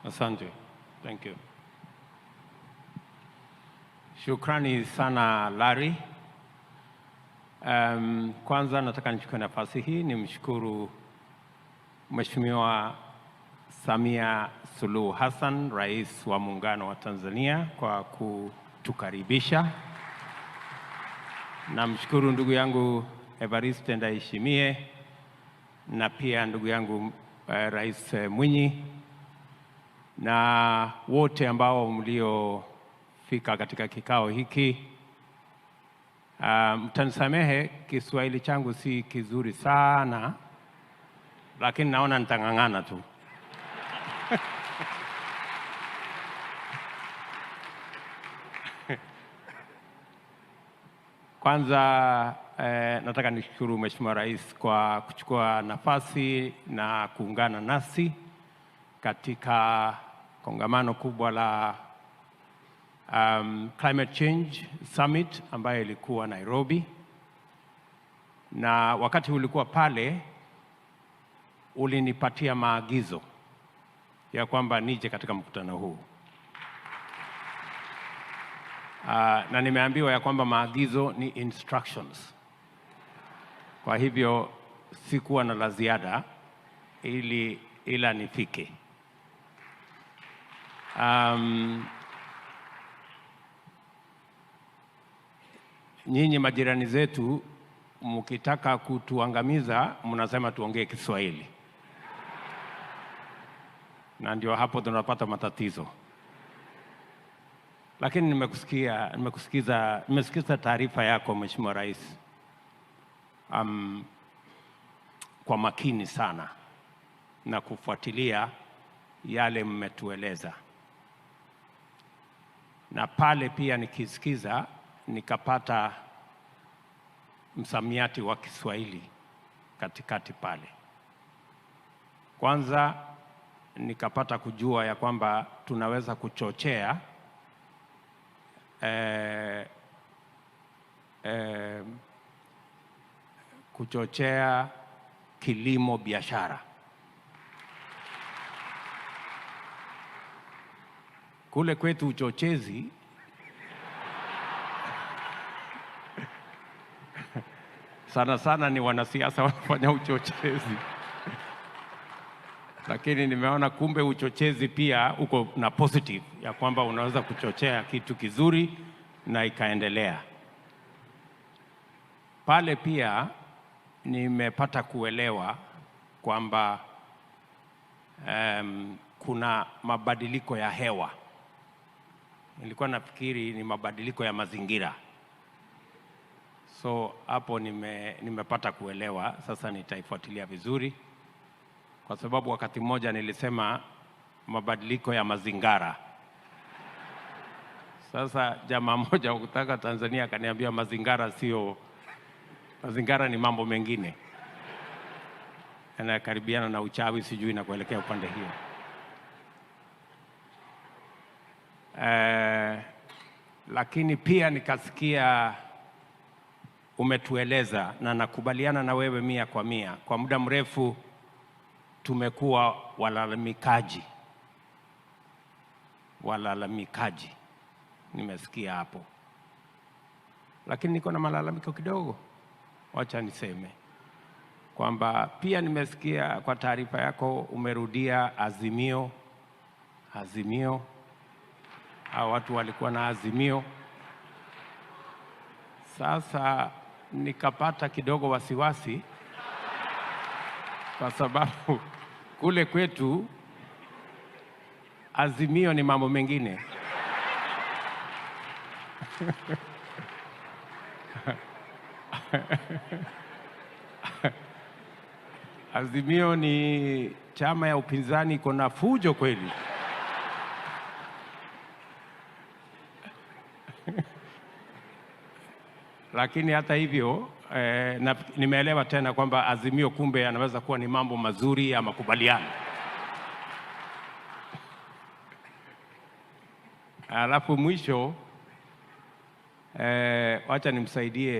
Asante. Thank you. Shukrani sana, Larry. Kwanza nataka nichukue nafasi hii nimshukuru Mheshimiwa Samia Suluhu Hassan, Rais wa Muungano wa Tanzania, kwa kutukaribisha. Namshukuru ndugu yangu Evariste Ndayishimiye na pia ndugu yangu Rais Mwinyi na wote ambao mliofika katika kikao hiki. Mtanisamehe, Kiswahili changu si kizuri sana, lakini naona nitang'ang'ana tu. Kwanza nataka nishukuru Mheshimiwa Rais kwa kuchukua nafasi na kuungana nasi katika kongamano kubwa la Climate Change Summit ambayo ilikuwa Nairobi, na wakati ulikuwa pale ulinipatia maagizo ya kwamba nije katika mkutano huu. Na nimeambiwa ya kwamba maagizo ni instructions. Kwa hivyo sikuwa na la ziada ila nifike. Nyinyi majirani zetu mkitaka kutuangamiza mnasema tuongee Kiswahili, na ndio hapo tunapata matatizo. Lakini nimesikiza taarifa yako, Mheshimiwa Rais, kwa makini sana na kufuatilia yale mmetueleza, na pale pia nikisikiza nikapata msamiati wa Kiswahili katikati pale. Kwanza nikapata kujua ya kwamba tunaweza kuchochea kilimo biashara. Kule kwetu uchochezi sana sana ni wanasiasa wanafanya uchochezi, lakini nimeona kumbe uchochezi pia uko na positive ya kwamba unaweza kuchochea kitu kizuri na ikaendelea. Pale pia nimepata kuelewa kwamba kuna mabadiliko ya hewa. Nilikuwa nafikiri ni mabadiliko ya mazingira. So hapo nimepata kuelewa, sasa nitaifuatilia vizuri, kwa sababu wakati mmoja nilisema mabadiliko ya mazingara. Sasa jamaa mmoja kutoka Tanzania akaniambia mazingara sio, mazingara ni mambo mengine yanakaribiana na uchawi, sijui na kuelekea upande hiyo. Lakini pia nikasikia umetueleza, na nakubaliana na wewe 100%. Kwa muda mrefu tumekuwa walalamikaji, walalamikaji, nimesikia hapo, lakini niko na malalamiko kidogo. Wacha niseme kwamba pia nimesikia kwa taarifa yako umerudia azimio, azimio. Hao watu walikuwa na azimio. Sasa nikapata kidogo wasiwasi kwa sababu kule kwetu azimio ni mambo mengine. Azimio ni chama ya upinzani, iko na fujo kweli. Lakini hata hivyo nimeelewa tena kwamba azimio kumbe yanaweza kuwa ni mambo mazuri ya makubaliano. Alafu mwisho, wacha nimsaidie